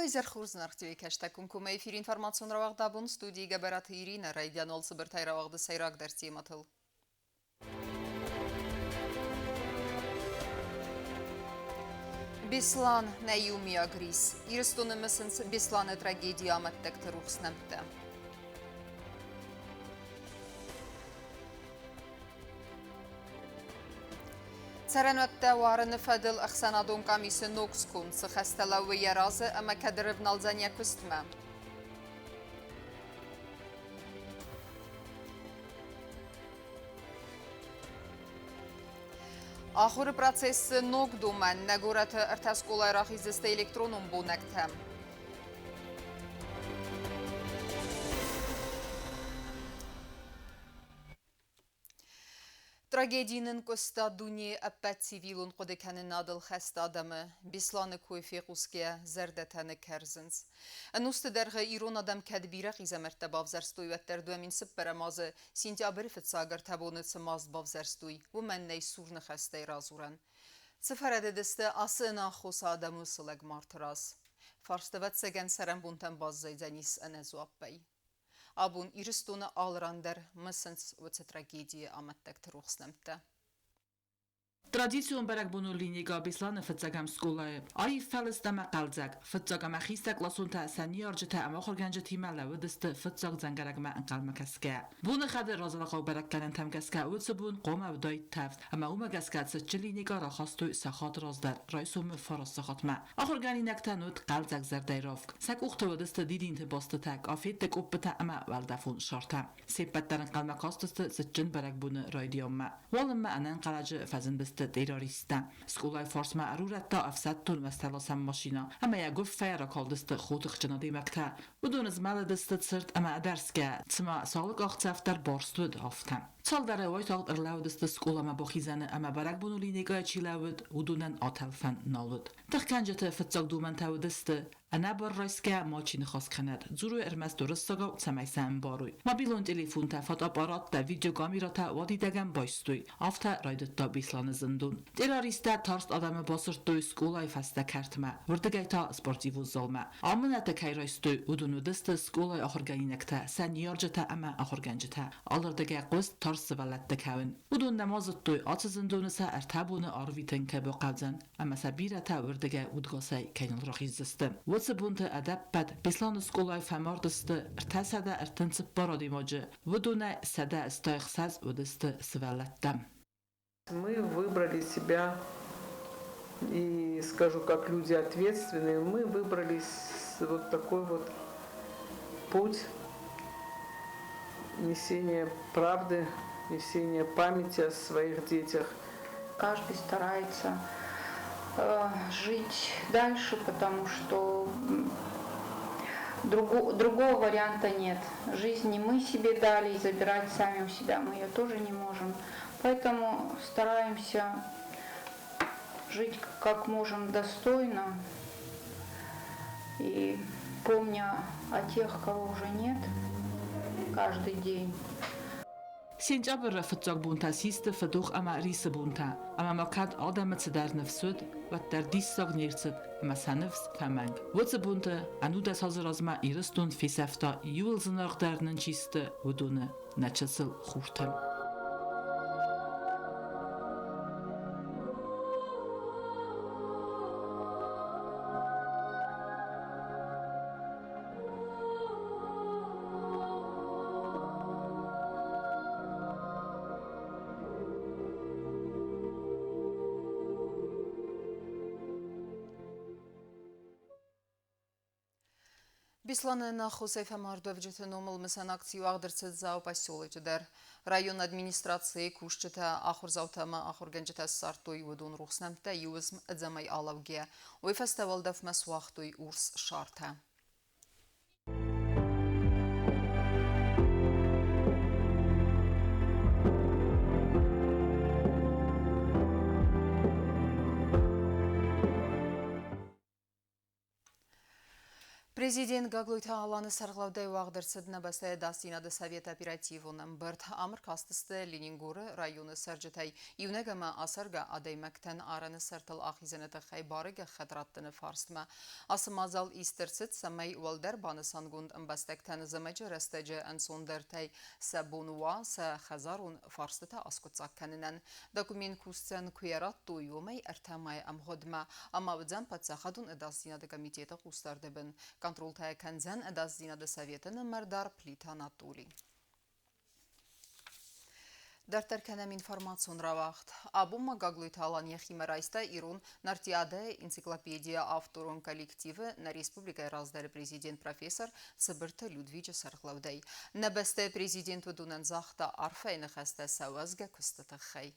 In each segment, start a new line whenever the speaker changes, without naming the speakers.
Уой зӕрхур зынаргъ кӕстӕг комкоммӕ эфир информацион рауагъд абон студийы Гӕбӕраты Иринӕ райдиан уал цыбыртӕй рауагъды сӕйрагдӕр темӕтыл. Беслан нӕ иумиаг рис. Ирыстоны мысынц Бесланы трагедийы амӕттӕгты рухс нӕмттӕ. Цӕрӕнуӕттӕ уарыны фӕдыл ӕхсӕнадон къамисы ног сконд цы хӕстӕ лӕууы йӕ разы ӕмӕ кӕд ӕрӕвналдзӕн йӕ куыстмӕ? Ахуыры процессы ног домӕн нӕ горӕты ӕртӕ скъолайы рахиздзысты электронон бонӕгтӕм. Трагеди нынкъуыста дунейы ӕппӕт цивилон хъуыдыкӕнынадыл хӕст адӕмы. Беслӕны кой фехъусгӕйӕ, зӕрдӕтӕ ныккӕрзынц. Ӕнусты дӕргъы ирон адӕм кӕд бирӕ хъизӕмӕрттӕ бавзӕрстой, уӕддӕр 2004 азы сентябры фыццаг ӕртӕ боны цы маст бавзӕрстой, уымӕн нӕй сур ныхӕстӕй радзурӕн. Цы фӕрӕдыдысты ацы ӕнаххос адӕмы уыцы лӕгмарты раз? Фарст, ӕвӕццӕгӕн, цӕрӕнбонтӕм баззайдзӕнис ӕнӕдзуаппӕй. Абон Ирыстоны алы ран дӕр мысынц уыцы трагедийы амӕттӕгты рухс нӕмттӕ.
Традицион бӕрӕгбонон линейкӕ Беслӕны фыццӕгӕм скъолайы аив фӕлыст ӕмӕ хъӕлдзӕг. Фыццаг ӕмӕ хистӕр къласонтӕ сӕ ныййарджытӕ ӕмӕ ахуыргӕнджытимӕ лӕууыдысты фыццаг дзӕнгӕрӕгмӕ ӕнхъӕлмӕ кӕсгӕ. Боныхъӕды разӕлхъау бӕрӕггӕнӕнтӕм гӕсгӕ уыцы бон хъуамӕ уыдаид тӕвд, ӕмӕ уымӕ гӕсгӕ цытджын линейкӕ рахастой сахат раздӕр, райсомы фараст сахатмӕ. Ахуыргӕнинӕгтӕн уыд хъӕлдзӕг зӕрдӕйы равг. Сӕ къухты уыдысты дидинты бостытӕ, къафетты къоппытӕ ӕмӕ уӕлдӕфон шартӕ. Се ппӕт дӕр ӕнхъӕлмӕ кастысты цытджын бӕрӕгбоны райдианмӕ. Уалынмӕ ӕнӕнхъӕлӕджы фӕзындысты террористтӕ. Скъолайы фарсмӕ ӕрурӕдта ӕфсӕддон уӕзтӕласӕн машинӕ ӕмӕ йӕ гуыффӕйӕ ракалдысты хотыхджын адӕймӕгтӕ. Уыдон змӕлыдысты цырд ӕмӕ ӕдӕрсгӕ, цыма сӕ алы къахдзӕф дӕр барст уыд, афтӕ. Цалдӕрӕй уайтагъд ӕрлӕууыдысты скъоламӕ бахизӕны ӕмӕ бӕрӕгбоны линейкӕйӕ чи лӕууыд, уыдонӕн атӕлфӕн нал уыд. Тыхгӕнджыты фыццаг домӕнтӕ уыдысты, ӕнӕбар райсгӕ мачи ныхас кӕнӕд, дзурой ӕрмӕст уырыссагау, цӕмӕй сӕ ӕмбарой. Мобилон телефонтӕ, фотоаппараттӕ, видеокамерӕтӕ уадидӕгӕн байстой. Афтӕ райдыдта Беслӕны зындон. Террористтӕ тарст адӕмы басырдтой скъолайы фӕстӕ кӕртмӕ, уырдыгӕй та спортивон залмӕ. Амынӕтӕ кӕй райстой, уыдон уыдысты скъолайы ахуыргӕнинӕгтӕ, сӕ ныййарджытӕ ӕмӕ ахуыргӕнджытӕ. Алырдыгӕй хъуыст тарст сывӕллӕтты кӕуын. Уыдон нӕма зыдтой, ацы зындоны сӕ ӕртӕ боны арвитын кӕй бахъӕудзӕн, ӕмӕ сӕ бирӕтӕ уырдыгӕй удгасӕй кӕй нал рахиздзысты. Уыцы бонты ӕдӕппӕт Беслӕны скъолайы фӕмард сты 334 адӕймаджы, уыдонӕй 186 уыдысты сывӕллӕттӕ.
Мы выбрали себя, и скажу, как люди ответственные, мы выбрали вот такой вот путь несения правды, несения памяти о своих детях.
Каждый старается жить дальше, потому что другого варианта нет. Жизнь не мы себе дали, и забирать сами у себя мы ее тоже не можем. Поэтому стараемся жить как можем достойно и помня о тех, кого уже нет, каждый день.
Сентябры фыццаг бонтӕ систы фыдох ӕмӕ рисы бонтӕ, ӕмӕ ма кӕд адӕмы цыдӕр ныфс уыд, уӕддӕр диссаг не рцыд ӕмӕ сӕ ныфс фӕмӕнг. Уыцы бонты ӕнудӕс азы размӕ Ирыстон фесӕфта иууыл зынаргъдӕр нын чи сты, уыдоны, нӕ чысыл хуртӕ.
Беслӕны ӕнаххосӕй фӕмардуӕвджыты номыл мысӕн акци уагъд ӕрцыд Дзауы поселочы дӕр. Районы администрацийы кусджытӕ, ахуырдзаутӕ ӕмӕ ахуыргӕнджытӕ ссардтой уыдон рухс нӕмттӕ иу уысм ӕдзӕмӕй алӕугӕйӕ. Уый фӕстӕ уӕлдӕфмӕ суагътой урс шартӕ. Президент Гаглойты Аланы сӕргълӕудӕй уагъд ӕрцыд нӕ бӕстӕйы Ӕдасдзинады советы оперативон ӕмбырд. Ам ӕркастысты Ленингоры районы цӕрджытӕй иунӕг ӕмӕ ацӕргӕ адӕймӕгтӕн арӕны сӕртыл ахизыны тыххӕй бары гӕххӕтт раттыны фарстмӕ. Ацы мадзал ист ӕрцыд, цӕмӕй уӕлдӕр банысангонд ӕмбӕстӕгтӕн зымӕджы рӕстӕджы ӕнцондӕртӕй сӕ бон уа сӕ хӕдзарон фарстытӕ аскъуыддзаг кӕнынӕн. Документ кусдзӕн куы йӕ радтой, уымӕй 3 мӕйы ӕмгъуыдмӕ ӕмӕ уыдзӕн Паддзахадон ӕдасдзинады комитеты хъусдарды бын. Контролтӕ кӕндзӕн Ӕдасдзинады советы нымӕрдар Плиты Анатолий. Дарддӕр кӕнӕм информацион рауагъд. Абон ма Гаглойты Алан йӕхимӕ райста ирон Нартиадӕйы энциклопедийы авторон коллективы нӕ республикӕйы раздӕры президент профессор Цыбырты Людвиджы сӕргълӕудӕй. Нӕ бӕстӕйы президент уыдонӕн загъта арфӕйы ныхӕстӕ сӕ уӕзгӕ куысты тыххӕй.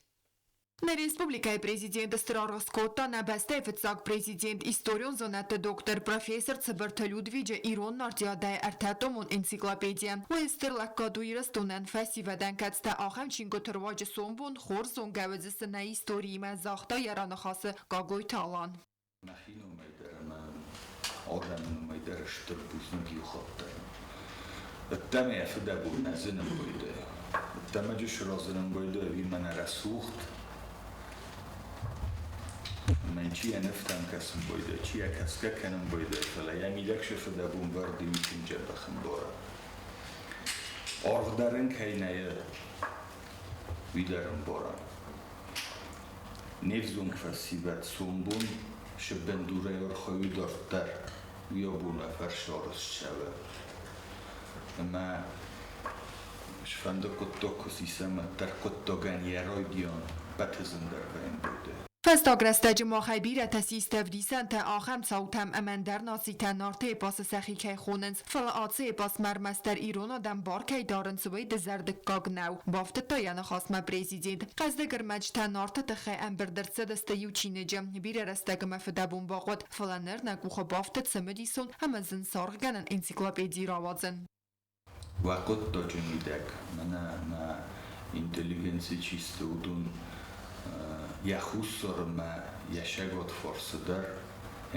Нӕ республикӕйы президент стыр аргъ скодта нӕ бӕстӕйы фыццаг президент, историон зонӕдты доктор, профессор Цыбырты Людвиджы ирон нартиадӕйы ӕртӕтомон энциклопедийӕн. Уый стыр лӕггад у Ирыстонӕн, фӕсивӕдӕн, кӕцытӕ ахӕм чингуыты руаджы сомбон хорз зонгӕ уыдзысты нӕ историимӕ, загъта йӕ раныхасы Гаглойты Алан.
Мӕхи номӕй дӕр ӕмӕ адӕмы номӕй дӕр стыр бузныг иу хатт дӕр. Ӕддӕмӕ йӕ фыдӕбон нӕ зынын байдайы. Ӕддӕмӕджы сырӕзынын байдайы ӕви мӕнӕ рӕсугъд. Ӕмӕ чи йӕ нывтӕм кӕсын байдайы, чи йӕ кӕсгӕ кӕнын байдайы, фӕлӕ йӕ мидӕг сӕ фыдӕбон вӕрд и тынг дзӕбӕх ӕмбары. Аргъ дӕр ын кӕй нӕй, уый дӕр ӕмбары. Не взонг фӕсивӕд сомбон сӕ бындурӕй архайуй дарддӕр, уый абон ӕ фӕрсарӕзт цӕуы. Ӕма сфӕнды хъуыддаг ку сисӕм, уӕддӕр хъуыддагӕн йӕ райдиан бӕтызындӕр вӕййуй.
Фӕстаг рӕстӕджы махӕй бирӕтӕ систы ӕвдисӕнтӕ ахӕм цаутӕм, ӕмӕ ӕндӕр нацитӕ Нарты эпосы сӕхи кӕй хонынц, фӕлӕ ацы эпосмӕ ӕрмӕстдӕр ирон адӕм бар кӕй дарынц, уый дызӕрдыггаг нӕу, бафтыдта йӕ ныхасмӕ президент. Хъӕздыг ӕрмӕджытӕ Нарты тыххӕй ӕмбырд ӕрцыдысты иу чиныджы. Бирӕ рӕстӕг ӕмӕ фыдӕбон бахъуыд, фӕлӕ ныр нӕ къухы бафтыд цымыдисон ӕмӕ зын саргъгӕнӕн энциклопеди рауадзын.
Уӕ хъуыддаджы мидӕг мӕнӕ нӕ интеллигенци чи сты, уыдон йӕ хуссары мӕ йӕ сӕгад фарсы дӕр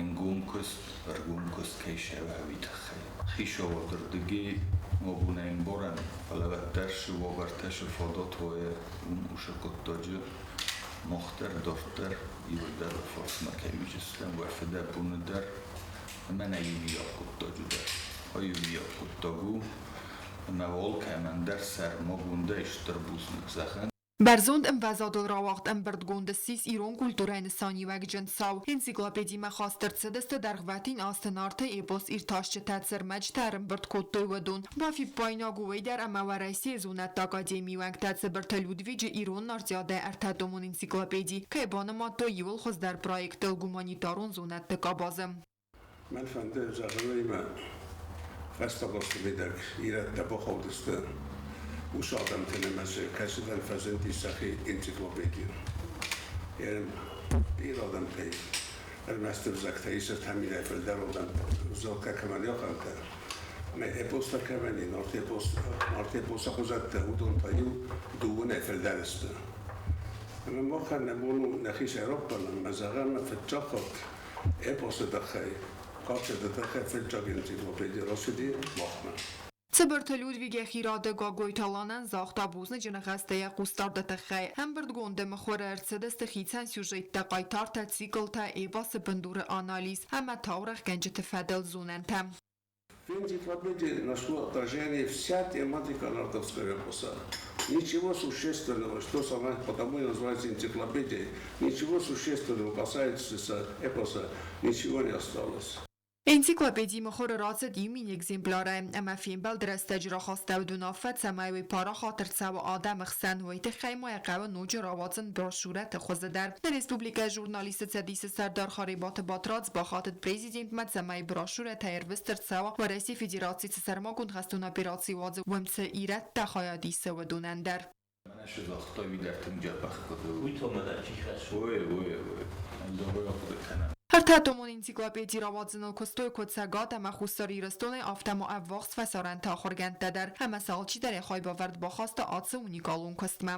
ӕнгом куыст, ӕргом куыст кӕй сӕвӕ, уый тыххӕй. Хицауады рдыгӕй абон ӕмбарӕм, фӕлӕ уӕддӕр цы уавӕртӕ, цы фадат уайы, уым уыцы хъуыддаджы мах дӕр дарддӕр иуылдӕр фарсмӕ кӕй уыдзыстӕм, уӕ фыдӕбоны дӕр ӕмӕ нӕ иумиаг хъуыддаджы дӕр. Иумиаг хъуыддаг у, ӕмӕ алкӕмӕн дӕр сӕрмагондӕй стыр бузныг зӕгъӕн.
Бӕрзонд ӕмвӕзадыл рауагъд ӕмбырдгонд ссис ирон культурӕйы нысаниуӕгджын цау. Энциклопедимӕ хаст ӕрцыдысты дӕргъвӕтин азты Нарты эпос иртасджытӕ цы ӕрмӕджытӕ ӕрӕмбырд кодтой, уыдон. Бафиппаинаг у уый дӕр, ӕмӕ Уӕрӕсейы зонӕдты академийы уӕнгтӕ Цыбырты Людвиджы ирон нартиадӕ ӕртӕтомон энциклопеди кӕй банымадтой иуыл хуыздӕр проектыл гуманитарон зонӕдты къабазы.
Мӕн фӕнды зӕгъын, фӕстаг азты мидӕг ирӕттӕ бахаудысты уыцы адӕмты нымӕцы, кӕцытӕн фӕзынди сӕхи энциклопеди. Бирӕ адӕмтӕй ӕрмӕст ӕвзӕгтӕ ис 3000-ӕй фылдӕр адӕм ӕвзӕгтӕ кӕмӕн ахӕмтӕ. Ӕмӕ эпостӕ кӕмӕн и, Нарты эпос, Нарты эпосы хуызӕттӕ, уыдон та иу дыууынӕй фылдӕр сты. Ӕмӕ махӕн нӕ бон у нӕхи сӕйраг хъуамӕ ӕмӕ зӕгъӕм, фыццаг хатт эпосы тыххӕй, кадджыты тыххӕй фыццаг энциклопеди рацыди махмӕ.
Цыбырты Людвиг йӕхи рады Гаглойты Аланӕн загъта бузныджы ныхӕстӕ йӕ хъусдарды тыххӕй. Ӕмбырдгонды мыхуыры ӕрцыдысты хицӕн сюжеттӕ, хъайтартӕ, циклтӕ, эпосы бындуры анализ ӕмӕ таурӕгъгӕнджыты фӕдыл зонӕнтӕ.
В энциклопедии нашло отражение вся тематика нартовского эпоса. Ничего существенного, что сама потому и называется энциклопедией, ничего существенного касается эпоса, ничего не осталось.
Энциклопеди мыхуыры рацыд 1000 экземплярӕй, ӕмӕ фембӕлды рӕстӕджы рахастӕуыд уынаффӕ, цӕмӕй уый парахат ӕрцӕуа адӕмы хсӕн, уый тыххӕй ма йӕ хъӕуы ноджы рауадзын брошюрӕты хуызы дӕр. Нӕ республикӕйы журналистты цӕдисы сӕрдар Харебаты Батрадз бахатыд президентмӕ, цӕмӕй брошюрӕтӕ ӕрвыст ӕрцӕуа Уӕрӕсейы Федерацийы цы сӕрмагонд хӕстон операци уадзы, уым цы ирӕттӕ хайад исы, уыдонӕн дӕр.
Мӕнӕ цы загъта, уый дӕр тынг дзӕбӕх хъуыды у.
Уый та мӕнӕ чи хӕссы?
Ой, ой, ой. Ӕндӕр ахъуыды кӕнӕм.
Ӕртӕтомон энциклопеди рауадзыныл куыстой куыд Цӕгат ӕмӕ Хуссар Ирыстонӕй, афтӕ ма ӕввахс фӕсарӕнты ахуыргӕндтӕ дӕр, ӕмӕ сӕ алчидӕр йӕ хайбавӕрд бахаста ацы уникалон куыстмӕ.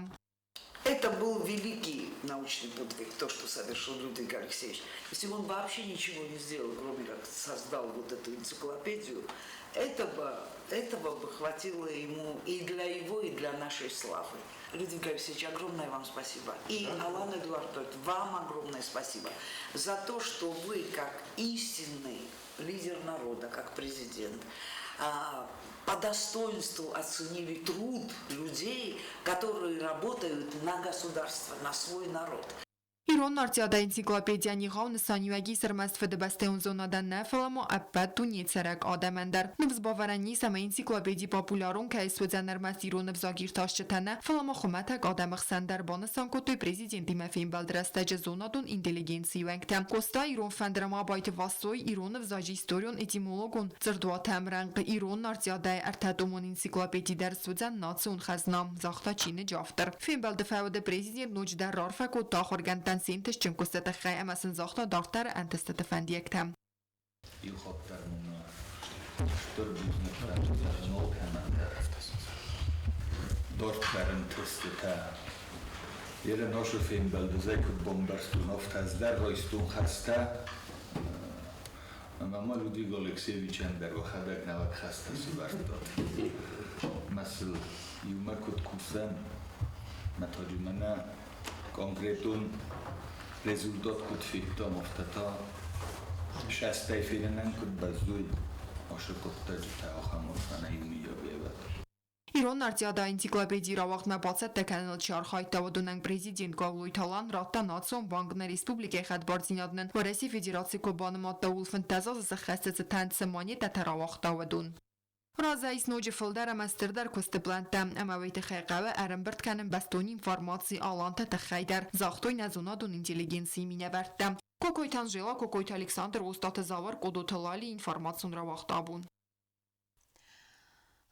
Это был великий научный подвиг, то, что совершил Людвиг Алексеевич. Если бы он вообще ничего не сделал, кроме как создал вот эту энциклопедию, этого бы хватило ему и для его, и для нашей славы. Людвиг Алексеевич, огромное вам спасибо. И Алан Эдуардович, вам огромное спасибо за то, что вы, как истинный лидер народа, как президент, по достоинству оценили труд людей, которые работают на государство, на свой народ.
Ирон Нартиадӕйы энциклопедийӕн егъау нысаниуӕг ис ӕрмӕст фыдыбӕстӕйон зонадӕн нӕ, фӕлӕ ма ӕппӕт дунейы цӕрӕг адӕмӕн дӕр. Ныфс бавӕрӕн ис, ӕмӕ энциклопеди популярон кӕй суыдзӕн ӕрмӕст ирон ӕвзаг иртасджытӕ нӕ, фӕлӕ ма хуымӕтӕг адӕмы хсӕн дӕр, банысан кодтой президентимӕ фембӕлды рӕстӕджы зонадон интеллигенцийы уӕнгтӕ. Къоста ирон фӕндыр ӕмӕ Абайты Вассойы ирон ӕвзаджы историон-этимологон дзырдуаты ӕмрӕнхъ ирон Нартиадӕйы ӕртӕтомон энциклопеди дӕр суыдзӕн национ хӕзна, загъта чиныджы автор. Фембӕлды фӕуды президент ноджыдӕр раарфӕ кодта ахуыргӕндтӕн се нтыстджын куысты тыххӕй ӕмӕ сын загъта дарддӕры ӕнтыстыты фӕндиӕгтӕ.
Иу хатт дӕр мын стыр бузныг зӕгъын алкӕмӕн дӕр. Дарддӕр ӕнтыстытӕ. Ерӕ нашы фембӕлды зӕй куыд бамбӕрстон, афтӕ ӕз дӕр райстон хӕстӕ. Ӕмӕ ма Людвиг Алексеевичӕн дӕр уӕхӕдӕг нӕуӕг хӕстӕ сывӕрдтат. Мӕ сыл иумӕ куыд кусӕм, мӕ таджы мӕнӕ конкретон результат куыд федтам, афтӕ та сӕстӕй фенынӕн куыд бӕззой, ашы хъуыддӕджытӕ ахӕм арфӕнӕ иумийаг ӕвӕд.
Ирон Нартиадӕйы энциклопедийы рауагъдмӕ бацӕттӕ кӕныныл чи архайдта, уыдонӕн президент Гаглойты Алан радта Национ банг нӕ республикӕйы хӕдбардзинадӕн Уӕрӕсейы Федераци куы банымадта, ууыл 15 азы сӕххӕсты цытӕн цы монетӕтӕ рауагъта, уыдон. Разӕй ис ноджы фылдӕр ӕмӕ стырдӕр куысты плӕнттӕ, ӕмӕ уый тыххӕй хъӕуы ӕрӕмбырд кӕнын бӕстон информаци аланты тыххӕй дӕр, загътой нӕ зонадон интеллигенцийы минӕвӕрттӕ. Кокойты Анжела, Кокойты Александр, Остъаты Зауыр, Къодоты Лали информацион рауагъд абон.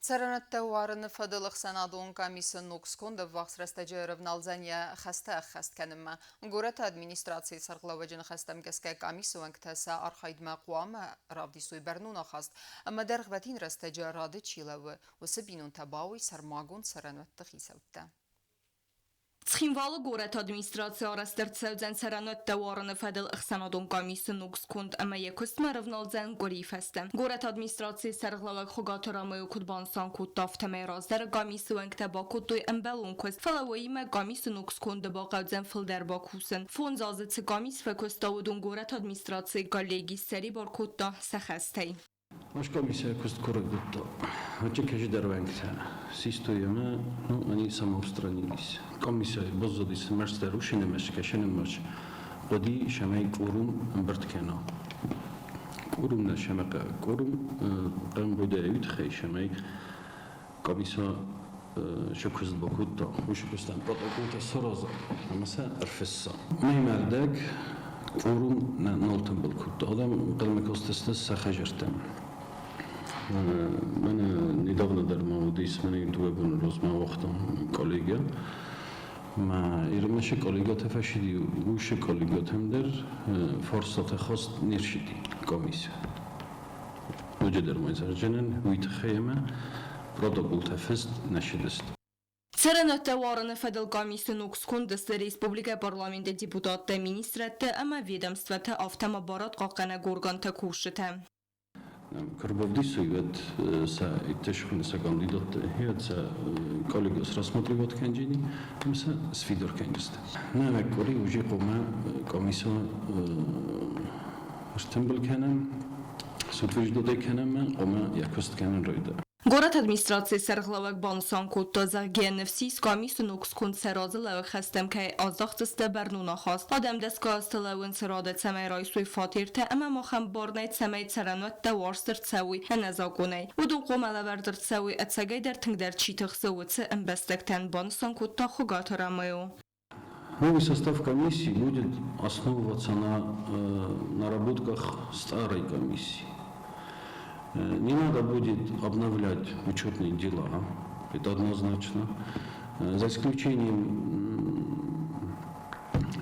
Цӕрӕнӕттӕ уарыны фӕдыл ӕхсӕнадон къамисы ног сконд ӕввахс рӕстӕджы ӕрӕвналдзӕн йӕ хӕстӕ ӕххӕст кӕнынмӕ. Горӕты администрацийы сӕргълӕууӕджы ныхӕстӕм гӕсгӕ къамисы уӕнгтӕ сӕ архайдмӕ хъуамӕ равдисой бӕрнон ахаст ӕмӕ дӕргъвӕтин рӕстӕджы рады чи лӕууы, уыцы бинонтӕ бауой сӕрмагонд цӕрӕнуӕтты хицӕуттӕ.
Цхинвалы горӕты администраци арӕзт ӕрцӕудзӕн цӕрӕнуӕттӕ уарыны фӕдыл ӕхсӕнадон къамисы ног сконд ӕмӕ йӕ куыстмӕ ӕрӕвналдзӕн къуырийы фӕстӕ. Горӕты администрацийы сӕргълӕууӕг Хуыгаты Ромео куыд банысан кодта, афтӕмӕй раздӕры къамисы уӕнгтӕ бакодтой ӕмбӕлон куыст, фӕлӕ уыимӕ къамисы ног сконды бахъӕудзӕн фылдӕр бакусын. Фондз азы цы къамис фӕкуыста, уыдон горӕты администрацийы коллеги ссӕрибар кодта сӕ хӕстӕй.
Аш комиссия куыст куы райдыдта, уӕд кӕсидӕр уӕнгтӕ систой ӕмӕ, ну, они самоустранились. Комиссия баззадис мӕстдӕр ушинемӕ, кӕсӕнемӕ, хъуыди сӕмӕй къурум ӕмбырд кӕна. Къурум нӕ сӕмӕ къурум хъӕмбудӕй тыххӕй сӕмӕй комиссия сӕ куыст бакодта, уыцы куыстӕн протоколтӕ сараза ӕмӕ сӕ ӕрфысса. Мӕймӕрдӕг къурум нал тымбыл кодта. Адӕм ӕнхъӕлмӕ кастысты сӕ хӕдзӕрттӕм. Мӕнӕ недавно дӕр ма уыдис, мӕнӕ дыууӕ боны размӕ ауагътам коллегия. Мӕ Ирмӕсы коллегӕтӕ фӕсиди, уыцы коллегӕтӕм дӕр фарстатӕ хаст не рцыди комиссия. Ноджыдӕр ма зӕгъдзынӕн уый тыххӕй ӕмӕ протоколтӕ фыст нӕ цыдысты.
Цӕрӕнуӕттӕ уарыны фӕдыл къамисы ног сконды цы республикӕйы парламенты депутаттӕ, министрӕдтӕ ӕмӕ ведомствӕтӕ, афтӕ ма барадхъахъхъӕнӕг органты кусджытӕ.
Куы уӕд сӕ иттӕсхуыны сӕ кандидатты, уӕд сӕ коллегиос рассматривать кӕнджини ӕмӕ сӕ сфидар кӕндзысты. Нӕ къуыри уже хъуамӕ комиссия ӕртымбыл кӕнӕм, судвиждодӕй кӕнӕм хъуамӕ йӕ куыст кӕнын райдайа.
Горӕты администрацийы сӕргълӕууӕг банысан кодта, зӕгъгӕ, ныфс ис, къамисы ног сконд сӕ разылӕууӕг хӕстӕм кӕй аздӕхдзысты бӕрнон ахаст. Адӕм дӕсгай азты лӕууынц рады, цӕмӕй райсой фатертӕ ӕмӕ махӕн бар нӕй, цӕмӕй цӕрӕнуӕттӕ уарзт ӕрцӕуой ӕнӕзакъонӕй. Уыдон хъуамӕ лӕвӕрд ӕрцӕуой, ӕцӕгӕйдӕр тынгдӕр чи тыхсы, уыцы ӕмбӕстӕгтӕн, банысан кодта Хуыгаты Ромео.
Новый состав комиссии будет основываться на наработках старой комиссии. Не надо будет обновлять учетные дела, это однозначно. За исключением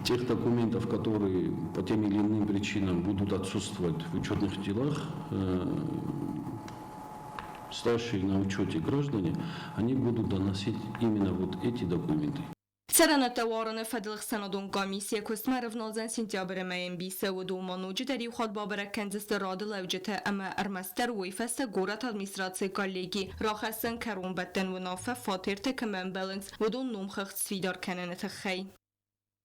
тех документов, которые по тем или иным причинам будут отсутствовать в учетных делах, старшие на учете граждане, они будут доносить именно вот эти документы.
Цӕрӕнуӕттӕ уарыны фӕдыл ӕхсӕнадон къамис йӕ куыстмӕ ӕрӕвналдзӕн сентябры мӕйы ӕмбисы. Уыдон ма ноджыдӕр иу хатт бабӕрӕг кӕндзысты рады лӕуджытӕ ӕмӕ ӕрмӕстдӕр уый фӕстӕ горӕты администрацийы коллеги рахӕсдзӕн кӕронбӕттӕн уынаффӕ фатертӕ кӕмӕ ӕмбӕлынц, уыдон номхыгъд сфидар кӕныны тыххӕй.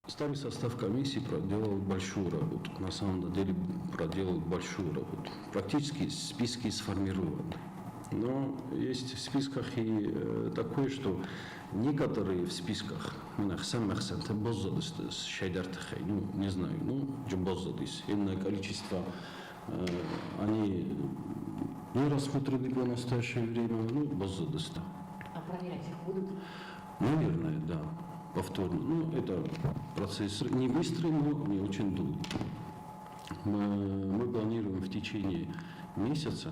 Старый состав комиссии проделал большую работу. На самом деле проделал большую работу. Практически списки сформированы. Но есть в списках и такое, что некоторые в списках, хсӕн ӕхсӕнтӕ баззадысты сӕйдӕр тыххӕй, ну, не знаю, ну, баззадис. Иное количество они не рассмотрены по настоящее время, ну, баззадысты.
А проверять их будут?
Наверное, да, повторно. Ну, это процесс не быстрый, но не очень долгий. Мы планируем в течение месяца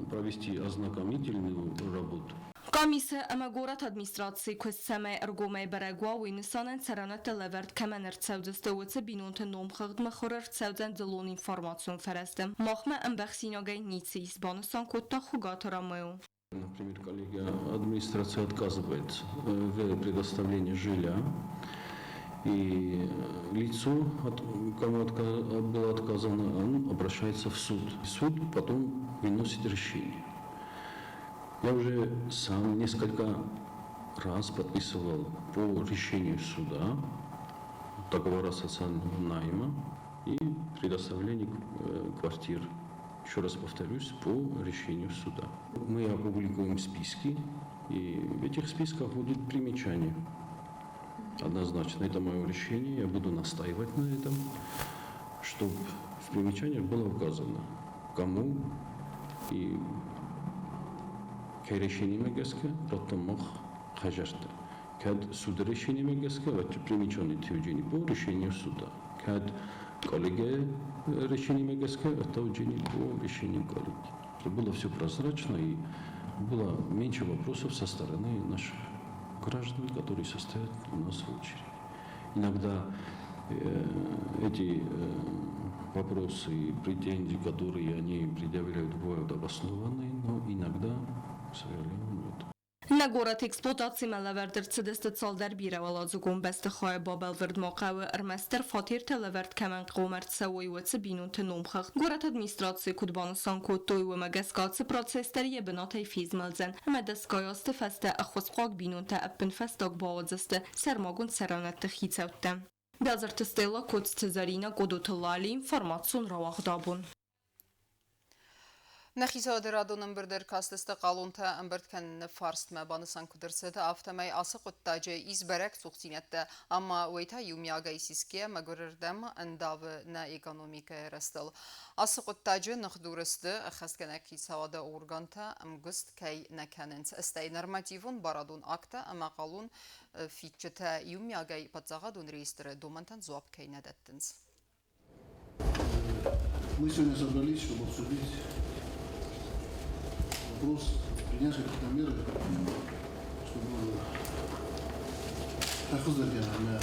провести ознакомительную работу.
Къамисы ӕмӕ горӕты администрацийы куыст цӕмӕй ӕргомӕй бӕрӕг уа, уый нысанӕн цӕрӕнуӕттӕ лӕвӕрд кӕмӕн ӕрцӕудзысты, уыцы бинонты номхыгъд мыхуыр ӕрцӕудзӕн дзыллон информацион фӕрӕзты. Махмӕ ӕмбӕхсинагӕй ницы ис, банысан кодта Хуыгаты Ромео.
Например, коллегия администрация отказывает в предоставлении жилья, и лицо, кому было отказано, он обращается в суд. Суд потом выносит решение. Я уже сам несколько раз подписывал по решению суда договора социального найма и предоставление квартир. Еще раз повторюсь, по решению суда. Мы опубликуем списки, и в этих списках будет примечание. Однозначно, это мое решение, я буду настаивать на этом, чтобы в примечаниях было указано, кому и кӕй решениемӕ гӕсгӕ радтам мах хӕдзӕрттӕ. Кӕд суды решениемӕ гӕсгӕ, примечание уыдзӕни по решению суда. Кӕд коллегия решениемӕ гӕсгӕ, это уыдзӕни по решению коллегии. Чтобы было все прозрачно и было меньше вопросов со стороны наших граждан, которые состоят у нас в очереди. Иногда эти вопросы и претензии, которые они предъявляют, бывают обоснованные, но иногда, к сожалению, нет.
Нӕ горӕты эксплуатацимӕ лӕвӕрд ӕрцыдысты цалдӕр бирӕуӕладзыгон бӕстыхайы бабӕлвырд ма хъӕуы ӕрмӕстдӕр фатертӕ лӕвӕрд кӕмӕн хъом ӕрцӕуой, уыцы бинонты номхыгъд. Горӕты администрацийы куыд банысан кодтой, уымӕ гӕсгӕ ацы процесс дӕр йӕ бынатӕй фезмӕлдзӕн ӕмӕ дӕсгай азты фӕстӕ ӕххуысхъуаг бинонтӕ ӕппынфӕстаг бауадздзысты сӕрмагонд цӕрӕнуӕтты хицӕуттӕ. Бязырты Стелла, Коцты Зӕринӕ, Къодоты Лали, информацион рауагъд абон.
Нӕ хицауады радон ӕмбырды ӕркастысты хъалонтӕ ӕмбырд кӕныны фарстмӕ. Банысан куыд ӕрцыд, афтӕмӕй ацы хъуыддаджы ис бӕрӕг цухдзинӕдтӕ ӕмӕ уый та иумиагӕй сисгӕ мӕгуырырдӕм ӕндавы нӕ экономикӕйы рӕзтыл. Ацы хъуыддаджы ныхдур сты ӕххӕстгӕнӕг хицауады органтӕ ӕмгуыст кӕй нӕ кӕнынц, стӕй нормативон барадон акттӕ ӕмӕ хъалон фидджытӕ иумиагӕй паддзахадон реестры домӕнтӕн дзуапп кӕй нӕ дӕттынц.
Мы сегодня собрались, чтобы обсудить вопрос, принять какие-то меры, чтобы на,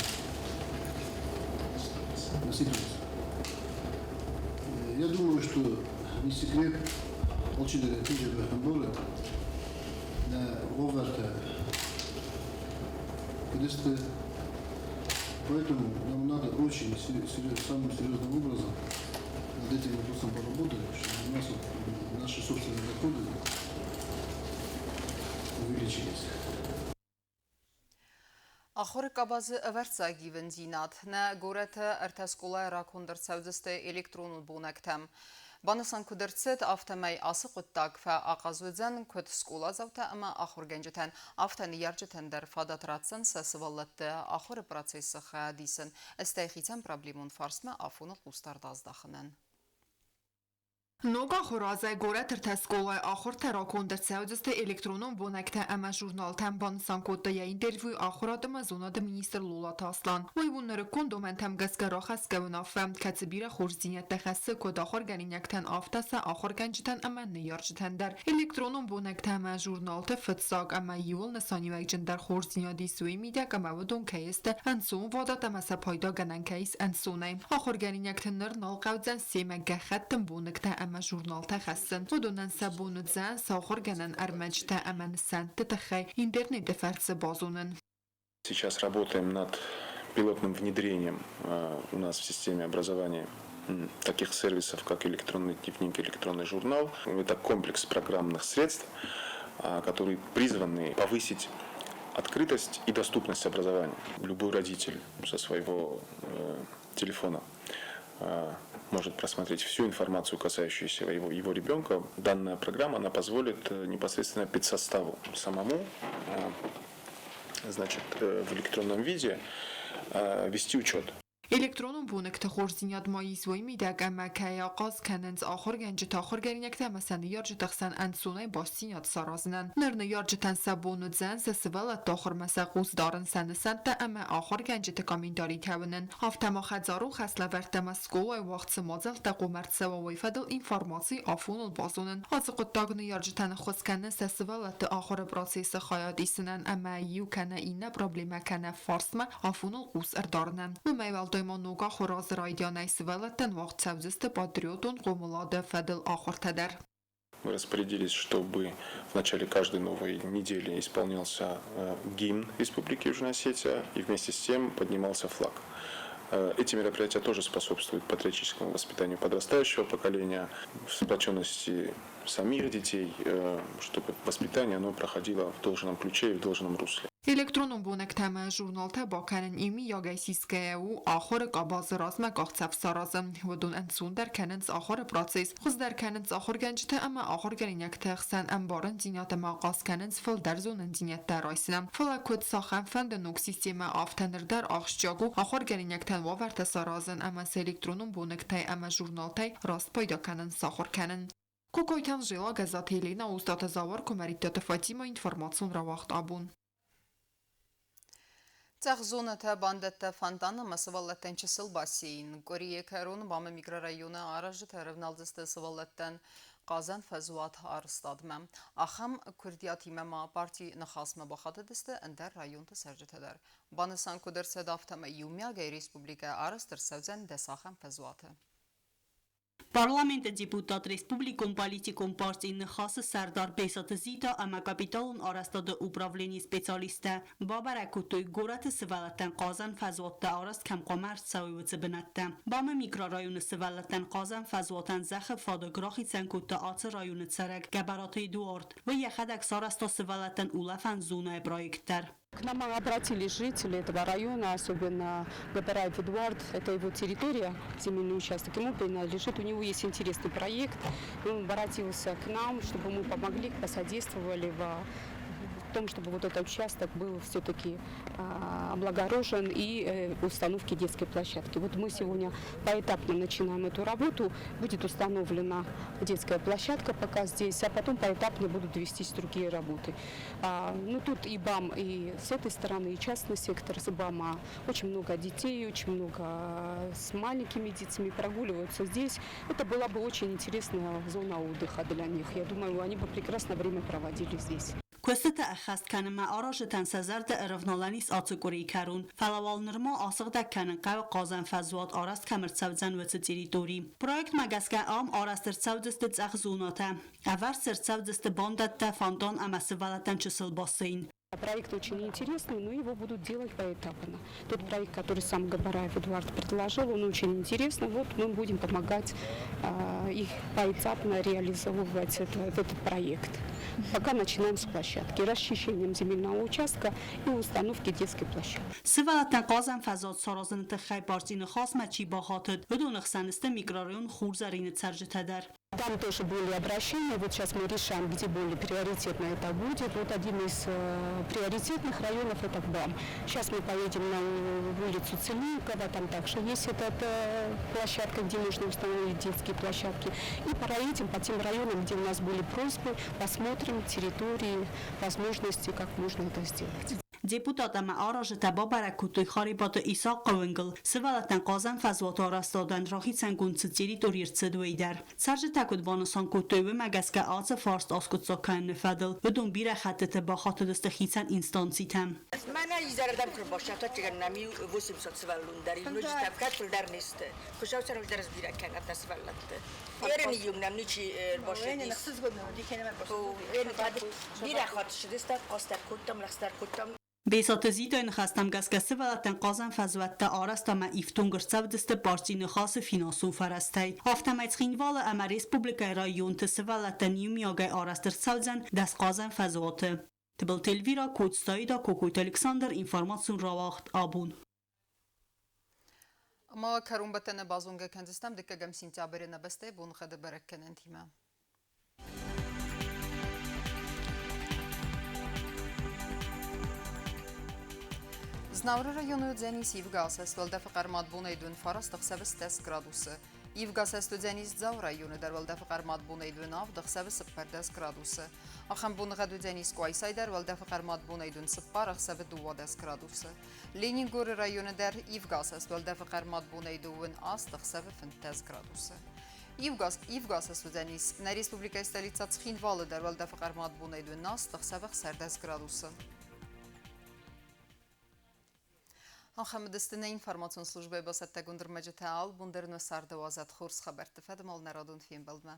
на ситуацию. Я думаю, что не секрет, алчидӕр тынг ӕмбары, нӕ уавӕртӕ куыд сты. Поэтому нам надо очень самым серьезным образом над этим вопросом поработать, чтобы у нас вот наши собственные доходы увеличились.
Ахуыры къабазы ӕвӕрццаг ивындзинад. Нӕ горӕты ӕртӕ скъолайы раконд ӕрцӕудзысты электронон бонӕгтӕм. Банысан куыд ӕрцыд, афтӕмӕй ацы хъуыддаг фӕахъаз уыдзӕн куыд скъоладзаутӕ ӕмӕ ахуыргӕнджытӕн, афтӕ ныййарджытӕн дӕр фадат ратдзӕн сӕ сывӕллӕтты ахуыры процессы хайад исын, стӕй хицӕн проблемон фарстмӕ афоныл хъусдард аздахынӕн.
Ног ахуыры азӕй горӕты ӕртӕ скъолайы ахуыртӕ раконд ӕрцӕудзысты электронон бонӕгтӕ ӕмӕ журналтӕм, банысан кодта йӕ интервьюйы ахуырад ӕмӕ зонады министр Лолаты Аслан. Уый у нырыккон домӕнтӕм гӕсгӕ рахӕсгӕ уынаффӕ, кӕцы бирӕ хорздзинӕдтӕ хӕссы куыд ахуыргӕнинӕгтӕн, афтӕ сӕ ахуыргӕнджытӕн ӕмӕ ныййарджытӕн дӕр. Электронон бонӕгтӕ ӕмӕ журналты фыццаг ӕмӕ иуыл нысаниуӕгджындӕр хорздзинад ис уый мидӕг, ӕмӕ уыдон кӕй сты ӕнцонвадат ӕмӕ сӕ пайдагӕнӕн кӕй ис ӕнцонӕй. Ахуыргӕнинӕгты ныр нал хъӕудзӕн семӕ гӕххӕттын боныгтӕ ӕмӕ журналтӕ хӕссын. Уыдонӕн сӕ бон уыдзӕн сӕ ахуыргӕнӕн ӕрмӕджытӕ ӕмӕ нысӕнтты тыххӕй интернеты фӕрцы базонын.
Сейчас работаем над пилотным внедрением у нас в системе образования таких сервисов, как электронный дневник, электронный журнал. Это комплекс программных средств, которые призваны повысить открытость и доступность образования. Любой родитель со своего телефона может просмотреть всю информацию, касающуюся его ребенка. Данная программа, она позволит непосредственно педсоставу самому, значит, в электронном виде вести учет.
Электронон боныгты хорздзинад ма ис уый мидӕг, ӕмӕ кӕй ахъаз кӕнынц ахуыргӕнджыты ахуыргӕнинӕгтӕ ӕмӕ сӕ ныййарджыты хсӕн ӕнцонӕй бастдзинад саразынӕн. Ныр ныййарджытӕн сӕ бон уыдзӕн сӕ сывӕллӕтты ахуырмӕ сӕ хъус дарын, сӕ нысӕнттӕ ӕмӕ ахуыргӕнджыты комментаритӕ уынын. Афтӕ ма хӕдзарон хӕслӕвӕрдтӕ ӕмӕ скъолайы уагъд цы мадзӕлттӕ хъуамӕ ӕрцӕуа, уый фӕдыл информаци афоныл базонын. Ацы хъуыддаг ныййарджытӕн ӕххуыс кӕны сӕ сывӕллӕтты ахуыры процессы хайад исынӕн ӕмӕ иу кӕнӕ иннӕ проблемӕ кӕнӕ фарстмӕ афоныл хъус ӕрдарынӕн. Уымӕй уӕлдай ма ног ахуыры азы райдианӕй сывӕллӕттӕн уагъд цӕудзысты патриотон хъомылады фӕдыл ахуыртӕ дӕр.
Мы распорядились, чтобы в начале каждой новой недели исполнялся гимн Республики Южная Осетия и вместе с тем поднимался флаг. Эти мероприятия тоже способствуют патриотическому воспитанию подрастающего поколения, сплоченности самих детей, чтобы воспитание оно проходило в должном ключе и в должном русле.
Электронон бонӕгтӕ ӕмӕ журналтӕ бакӕнын иумийагӕй сисгӕйӕ у ахуыры къабазы размӕ къахдзӕф саразын. Уыдон ӕнцондӕр кӕнынц ахуыры процесс, хуыздӕр кӕнынц ахуыргӕнджытӕ ӕмӕ ахуыргӕнинӕгты хсӕн ӕмбарындзинад ӕмӕ ахъаз кӕнынц фылдӕр зонындзинӕдтӕ райсынӕн. Фӕлӕ куыд цахӕмфӕнды ног системӕ, афтӕ ныр дӕр ахсджиаг у ахуыргӕнинӕгтӕн уавӕртӕ саразын ӕмӕ сӕ электронон бонӕгтӕй ӕмӕ журналтӕй раст пайда кӕнын сахуыр кӕнын. Кокойты Анжела, Гӕззаты Елена, Остъаты Зауыр, Куымӕридтаты Фатимӕ информацион рауагъд абон.
Цъӕх зонӕтӕ, бандӕттӕ, фонтан ӕмӕ сывӕллӕттӕн чысыл бассейн. Къуырийы кӕрон БАМ-ы микрорайоны аразджытӕ ӕрӕвналдзысты сывӕллӕттӕн хъазӕн фӕзуат арӕзтадмӕ. Ахӕм куырдиатимӕ ма парти Ныхасмӕ бахатыдысты ӕндӕр районты цӕрджытӕ дӕр. Банысан куыд ӕрцыд, афтӕмӕй иумиагӕй республикӕ арӕзт ӕрцӕудзӕн 10 ахӕм фӕзуаты.
Парламенты депутат, республикон политикон партийы Ныхас-ы сӕрдар Бесаты Зита ӕмӕ капиталон арӕзтады управленийы специалисттӕ бабӕрӕг кодтой горӕты сывӕллӕттӕн хъазӕн фӕзуӕттӕ арӕзт кӕм хъуамӕ ӕрцӕуой, уыцы бынӕттӕ. БАМ-ы микрорайоны сывӕллӕттӕн хъазӕн фӕзуатӕн зӕххы фадыг рахицӕн кодта ацы районы цӕрӕг Гӕбӕраты Эдуард. Уый йӕхӕдӕг сарӕзта сывӕллӕттӕн улӕфӕн зонӕйы проект дӕр.
К нам обратились жители этого района, особенно Габараев Эдуард. Это его территория, земельный участок, ему принадлежит. У него есть интересный проект. Он обратился к нам, чтобы мы помогли, посодействовали в том, чтобы вот этот участок был все-таки облагорожен и установки детской площадки. Вот мы сегодня поэтапно начинаем эту работу. Будет установлена детская площадка пока здесь, а потом поэтапно будут вестись другие работы. Ну, тут и БАМ, и с этой стороны, и частный сектор с БАМа. Очень много детей, очень много с маленькими детьми прогуливаются здесь. Это была бы очень интересная зона отдыха для них. Я думаю, они бы прекрасно время проводили здесь.
Куыстытӕ ӕххӕст кӕнынмӕ аразджытӕн сӕ зӕрдӕ ӕрӕвналӕн ис ацы къуырийы кӕрон, фӕлӕ уал нырма асыгъдӕг кӕнын хъӕуы хъазӕн фӕзуат арӕзт кӕм ӕрцӕудзӕн, уыцы территори. Проектмӕ гӕсгӕ ам арӕзт ӕрцӕудзысты цъӕх зонӕтӕ, ӕвӕрд дзы ӕрцӕудзысты бандӕттӕ, фонтан ӕмӕ сывӕллӕттӕн чысыл бассейн.
Проект очень интересный, но его будут делать поэтапно. Тот проект, который сам Габараев Эдуард предложил, он очень интересный. Вот мы будем помогать их поэтапно реализовывать этот проект. Пока начинаем с площадки, расчищением земельного участка и установки детской площадки.
Сывӕллӕттӕн хъазӕн фӕзуат саразыны тыххӕй парти Ныхасмӕ чи бахатыд, уыдоны хсӕн сты микрорайон Хурзӕрин-ы цӕрджытӕ дӕр.
Там тоже были обращения. Вот сейчас мы решаем, где более приоритетно это будет. Вот один из приоритетных районов – это БАМ. Сейчас мы поедем на улицу Целинникова, там также есть эта площадка, где можно установить детские площадки. И проедем по тем районам, где у нас были просьбы, посмотрим территории, возможности, как можно это сделать.
Депутат ӕмӕ аразджытӕ бабӕрӕг кодтой Харебаты Исахъы уынгыл сывӕллӕттӕн хъазӕн фӕзуаты арӕзтадӕн рахицӕнгонд цы территори ӕрцыд, уый дӕр. Цӕрджытӕ куыд банысан кодтой, уымӕ гӕсгӕ ацы фарст аскъуыддзаг кӕныны фӕдыл уыдон бирӕ хӕттыты бахатыдысты хицӕн инстанцитӕм.
Мӕнӕ изӕрырдӕм куы рбасӕфтӕттигӕн нӕм иу 800 сывӕллон дӕр, ноджы тӕвгӕ фылдӕр не сты. Хуыцау сӕ раздӕр сбирӕ кӕнӕд нӕ сывӕллӕтты. Ерын-иу нӕм ничи ӕрбасыдис. Бирӕ хатт ссыдысты, хъазт дӕр кодтам, лӕгъз дӕр кодтам.
Бесаты Зитайы ныхӕстӕм гӕсгӕ сывӕллӕттӕн хъазӕн фӕзуӕттӕ арӕзт ӕмӕ ифтонг ӕрцӕудзысты партийы Ныхасы финансон фӕрӕзтӕй. Афтӕмӕй Цхинвалы ӕмӕ республикӕйы районты сывӕллӕттӕн иумиагӕй арӕзт ӕрцӕудзӕн 10 хъазӕн фӕзуаты. Тыбылты Эльвира, Коцты Аида, Кокойты Александр, информацион рауагъд «Абон».
Ӕмӕ кӕронбӕттӕны базонгӕ кӕндзыстӕм дыккӕгӕм сентябры нӕ бӕстӕйы боныхъӕды бӕрӕггӕнӕнтимӕ. Знауыры районы уыдзӕнис ивгӕ асӕст уӕлдӕфы хъӕрмад бонӕй дон 9 ӕхсӕвы 10 градусы. Ивгӕ асӕст уыдзӕнис Дзауы районы дӕр уӕлдӕфы хъӕрмад бонӕй дон 7 ӕхсӕвы 14 градусы. Ахӕм боныгъӕд уыдзӕнис Къуайсайы дӕр уӕлдӕфы хъӕрмад бонӕй дон 4 ӕхсӕвы 12 градусы. Ленингоры районы дӕр ивгӕ асӕст уӕлдӕфы хъӕрмад бонӕй дыууын аст ӕхсӕвы 15 градусы. Ивгӕ суыдзӕнис нӕ республикӕйы столицӕ Цхинвалы дӕр уӕлдӕфы хъӕрмад бонӕй 12 ӕхсӕвы 16 градусы. Ахӕм уыдысты нӕ информацион службӕйы бацӕттӕгонд ӕрмӕджытӕ. Албон дӕр нӕ царды уадзӕд хорз хабӕртты фӕдыл нӕ радон фембӕлдмӕ.